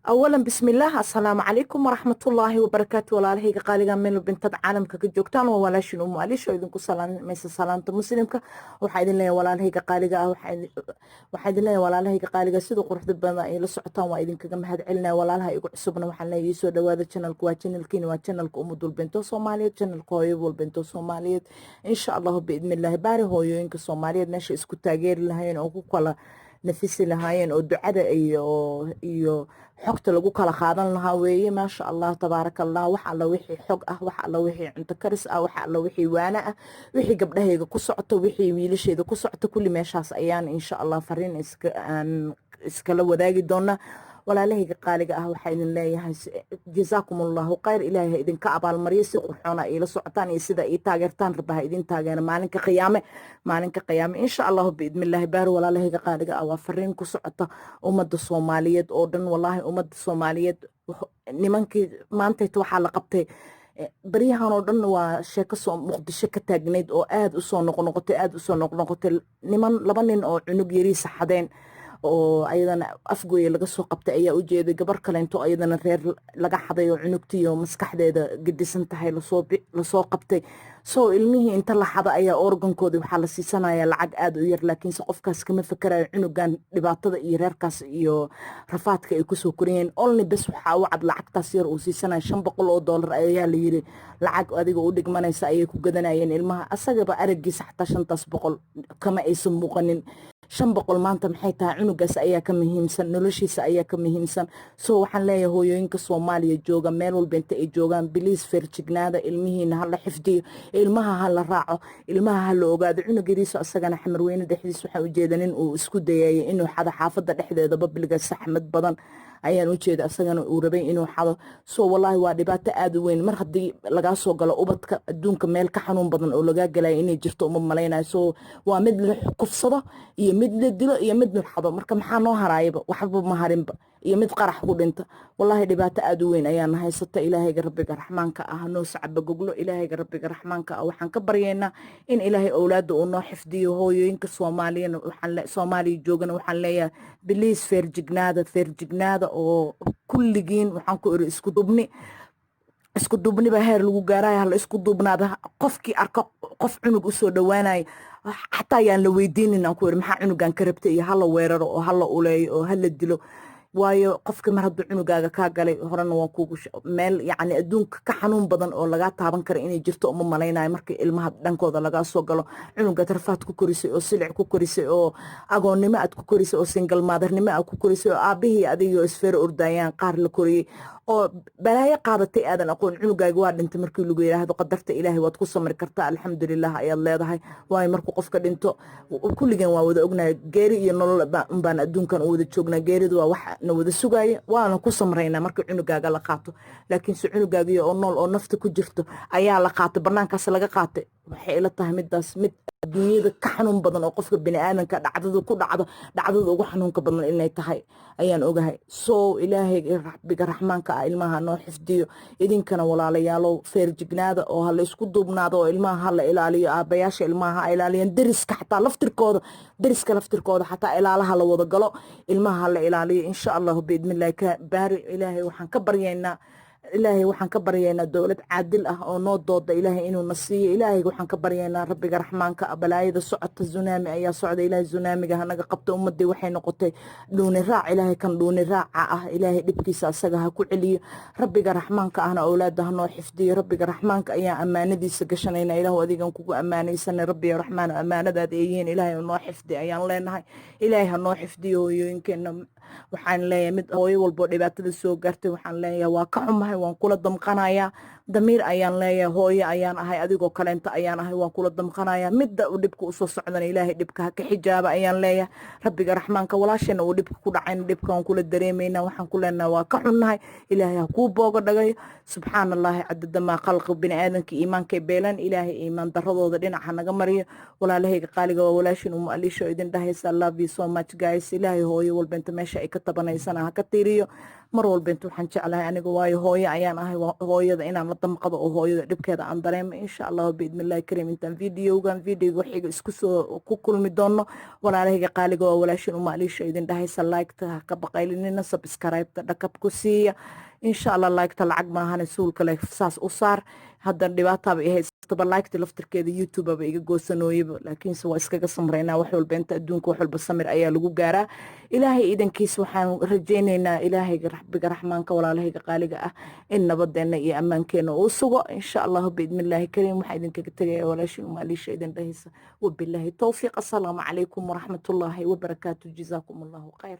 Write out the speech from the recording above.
Awalan, bismillaah, assalaamu calaykum waraxmatullaahi wabarakaatu. Walaalahayga qaaliga, meel bintad caalamka ka joogtaan, waa walaashin Umu Alish oo idinku salaamaysa salaanta Muslimka. Waxaa idin leeyahay, walaalahayga qaaliga ah, waxaa idin leeyahay, walaalahayga qaaliga, sida quruxda badan ay la socotaan waa idinkaga mahad celinaya. Walaalaha igu cusubna waxaan leeyahay soo dhawaada. Channelku waa channelkiina, waa channelka Umu Dulbinto Soomaaliyeed, channelka hooyo walbinto Soomaaliyeed. Insha Allahu biidnillaahi baari, hooyooyinka Soomaaliyeed meesha isku taageeri lahaayeen oo ku kala nafisi lahaayeen oo ducada iyo xogta lagu kala qaadan lahaa weeye. Maasha Allah, tabaaraka Allah. Wax alla wixii xog ah, wax alla wixii cunto karis ah, wax alla wixii waana ah, wixii gabdhahayga ku socoto, wixii wiilasheeda ku socoto, kulli meeshaas ayaan insha Allah fariin iska aan iskala wadaagi doonaa. Walaalahayga qaaliga ah, waxaa idin leeyahay jazaakum Allahu khayr. Ilaahay ha idinka abaalmariyo si qurxoona iila socotaan iyo sida ii taageertaan. Rabba ha idin taageero maalinka qiyaame, maalinka qiyaame, insha Allahu biidnillaahi baari. Walaalahayga qaaliga ah, waa fariin ku socota ummadda Soomaaliyeed oo dhan. Wallaahi, ummadda Soomaaliyeed nimankii maantayta waxaa la qabtay. Baryahan oo dhan waa sheeko soo Muqdisho ka taagnayd oo aada usoo noqnoqotay, aada usoo noqnoqotay. Niman, laba nin oo cunug yariisa xadeen oo ayadana Afgooye laga soo qabtay ayaa ujeeday. Gabar kaleento ayadana reer laga xaday oo cunugtiiyo maskaxdeeda gedisan tahay lasoo qabtay. So ilmihii inta la xada ayaa organkoodii waxaa la siisanaya lacag aada u yar, laakiinse qofkaas kama fakerayo cunugan dhibaatada iyo reerkaas iyo rafaadka ay kusoo koriyeen. Only bes waxaa u cad lacagtaas yar uu siisanaya. $500 ayaa la yiri lacag adiga u dhigmanaysa ayay ku gadanayeen ilmaha. Asagaba aragiisa xataa 500 kama aysan muuqanin. 500 maanta maxay tahay? Cunugaas ayaa ka muhiimsan, noloshiisa ayaa ka muhiimsan. So waxaan leeyahay hooyooyinka Soomaaliya jooga, meel walba inta ay joogaan, please feerjignaada, ilmihiina hala xifdiyo, ilmaha ha la raaco, ilmaha ha la ogaado. Cunug yariiso asagana Xamarweyne dhexdiis waxaan ujeeda nin uu isku dayayay inuu xado. Xaafadda dhexdeeda babliga saxmad badan ayaan ujeeda, asagana uu rabay inuu xado. So wallaahi waa dhibaato aada u weyn mar haddii lagaa soo galo ubadka. Adduunka meel ka xanuun badan oo lagaa galaya inay jirto uma malaynayo. So waa mid la kufsado iyo mid la dilo iyo mid la xado. Marka maxaa noo haraayaba? Waxba ma harinba. Iyo mid qarax ku dhinta. Wallaahi dhibaato aada u weyn ayaana haysata. Ilaahayga Rabbiga Raxmaanka ah noo sacba goglo. Ilaahayga Rabbiga Raxmaanka ah waxaan ka baryaynaa in Ilaahay owlaadda uu noo xifdiyo. Hooyooyinka Soomaaliyana waxaan Soomaaliya joogana waxaan leeyahay please feerjignaada, feerjignaada oo kulligiin. Waxaan ku iri isku dubni, isku duubniba heer lagu gaaraya. Hala isku duubnaada. Qofkii arko qof cunug usoo dhowaanaya, xataa yaan la weydiinin, aan ku iri, maxaa cunugan ka rabtay? Iyo hala weeraro oo hala uleeyo oo hala dilo. Waayo, qofka mar hadduu cunugaaga kaa galay, horena waan kuugu meel, yacni adduunka ka xanuun badan oo lagaa taaban kara inay jirto uma malaynayo. Marka ilmaha dhankooda lagaa soo galo, cunugaad rafaad ku korisay oo silic ku korisay oo agoonnimo aad ku korisay oo single mothernimo aad ku korisay oo aabbihii adigoo isfeer ordayaan qaar la koriyey oo balaayo qaadatay aadan aqoon, cunugaaga waa dhintay markii lagu yidhaahdo, qadarta Ilaahay waad ku samri kartaa, alxamdulilah ayaad leedahay. Waayo, markuu qofka dhinto, kulligan waa wada ognahay, geeri iyo nolol unbaan adduunkan u wada joognaa. Geeridu waa wax na wada sugaaya, waana ku samraynaa markii cunugaaga la qaato. Laakiinse cunugaagii oo nool oo nafta ku jirto ayaa la qaatay, banaankaas laga qaatay. Waxay ila tahay midaas mid adduunyada ka xanuun badan oo qofka biniaadanka dhacdada ku dhacdo, dhacdada ugu xanuunka badan inay tahay ayaan ogahay. So Ilaahay Rabbiga Raxmaanka ah ilmaha noo xifdiyo. Idinkana, walaalayaalow, feerjignaada oo ha la isku duubnaado oo ilmaha ha la ilaaliyo. Aabayaasha ilmaha ha ilaaliyaan, deriska xataa laftirkooda, deriska laftirkooda xataa ilaalaha la wada galo, ilmaha ha la ilaaliyo, insha Allahu biidnillahi ka baari. Ilaahay waxaan ka baryaynaa, Ilaahay waxaan ka baryaynaa dowlad caadil ah oo noo dooda Ilaahay inuu na siiyo. Ilaahay waxaan ka baryaynaa, Rabbiga Raxmaanka ah, balaayada socota, tsunami ayaa socda. Ilaahay tsunamiga hanaga qabto. Ummadii waxay noqotay dhuuni raac. Ilaahay kan dhuuni raaca ah, Ilaahay dhibkiisa asaga ha ku celiyo. Rabbiga Raxmaanka ahna owlaada ha noo xifdiyo. Rabbiga Raxmaanka ayaa ammaanadiisa gashanayna. Ilaahu adigan kugu ammaanaysanay, Rabbiga Raxmaan, ammaanadaada ay yihiin. Ilaahay noo xifdi ayaan leenahay. Ilaahay ha noo xifdiyo. Hooyooyinkeena waxaan leeyahay, mid hooyo walboo dhibaatada soo gaartay waxaan leeyahay waa ka xumahay, waan kula damqanayaa. Damiir ayaan leeyahay, hooyo ayaan ahay, adigoo kaleento ayaan ahay, waan kula damqanayaa. Midda uu dhibka usoo socdana Ilaahay dhibka ha ka xijaaba ayaan leeyahay. Rabbiga Raxmaanka, walaasheena uu dhibka ku dhacayna dhibka waan kula dareemaynaa. Waxaan ku leenahay waa ka xunnahay, Ilaahay ha kuu booga dhagayo. Subxaana Allahi cadada maa khalqi. Bini aadanka iimaankay beelaan, Ilaahay iimaan daradooda dhinaca naga mariyo. Walaalahayga qaaliga, waa walaashin Umu Aliisho idin dhahaysa love you so much, guys. Ilaahay hooyo walba inta meesha ay ka tabanaysana ha ka tiriyo. Mar walba inta waxaan jeclahay aniga, waayo hooyo ayaan ahay, hooyada inaan la la damqado oo hooyada dhibkeeda aan dareemo, insha Allahu biidnillahi kariim. Intaan videogan videoga xiga isku soo ku kulmi doono, walaalahayga qaaliga, waa walaashin Uma Aliisha idin dhahaysa: like-ta ha ka baqaylinina, subscribe-ta dhakab ku siiya, insha Allah. Like-ta lacag maahane, suulka leh saas u saar. Hadda dhibaataaba i haystaba, like-ta laftirkeeda YouTube aba iga goosanooyaba, laakiinse waa iskaga samraynaa wax walba. Inta adduunka wax walba samir ayaa lagu gaaraa. Ilaahay idankiis waxaan rajaynaynaa, Ilaahayga Rabbiga Raxmaanka, walaalahayga qaaliga ah, in nabadeena iyo ammaankeena uu sugo, insha Allahu biidnillaahi kariim. Waxaa idinkaga tegaya walaashin Uma Aliisha idin dhahaysa: wabilaahi towfiiq, assalaamu calaykum waraxmatullaahi wabarakaatu, jazaakum Allahu khayr.